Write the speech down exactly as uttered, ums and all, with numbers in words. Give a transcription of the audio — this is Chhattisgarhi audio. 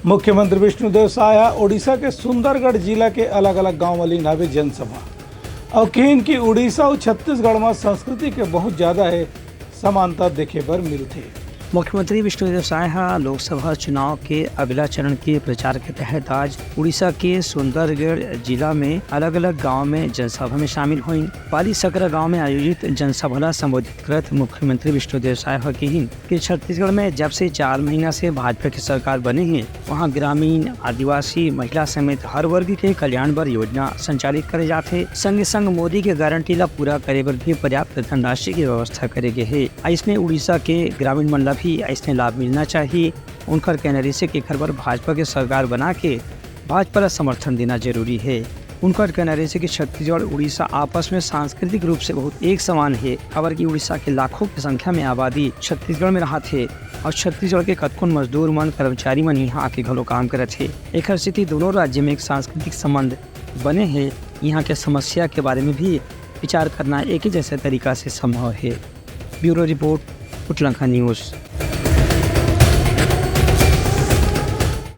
मुख्यमंत्री विष्णुदेव साय ह ओडिशा के सुंदरगढ़ जिला के अलग-अलग गांव म लीन हावे जनसभा। अउ किहिन कि उड़ीसा अउ छत्तीसगढ़ म संस्कृति के बहुत ज्यादा हे समानता देखे बर मिलथे। मुख्यमंत्री विष्णुदेव साय ह लोकसभा चुनाव के अगला चरण के प्रचार के तहत आज उड़ीसा के सुंदरगढ़ जिला में अलग-अलग गांव में जनसभा में शामिल होइन। पाली सकरा गांव में आयोजित जनसभा ला संबोधित करत मुख्यमंत्री विष्णुदेव साय ह किहिन कि छत्तीसगढ़ में जब से चार महीना से भाजपा के सरकार बने हे, वहां ग्रामीण, आदिवासी, महिला समेत हर वर्ग के कल्याण बर योजना संचालित करे जाथे। संगे संग मोदी के गारंटी ला पूरा करे बर भी पर्याप्त धनराशि के व्यवस्था करे गे हे। अइसने उड़ीसा के ग्रामीण मन ला भी अइसने लाभ मिलना चाहिए। उनकर कहना रहिसे कि एखर बर भाजपा के सरकार बना के भाजपा ला समर्थन देना जरूरी हे। उनकर कहना रहिसे कि छत्तीसगढ़ उड़ीसा आपस में सांस्कृतिक रूप से बहुत एक समान हे, काबर कि उड़ीसा के लाखों के संख्या में आबादी छत्तीसगढ़ में रहत हे अउ छत्तीसगढ़ के कतकोन मजदूर मन, कर्मचारी मन इहां आके घलो काम करत हे। एखर सेती दोनों राज्य में एक सांस्कृतिक संबंध बने हे। इहां के समस्या के बारे में भी विचार करना एक ही जैसे तरीका से संभव हे। Bureau report, Uthlankha news.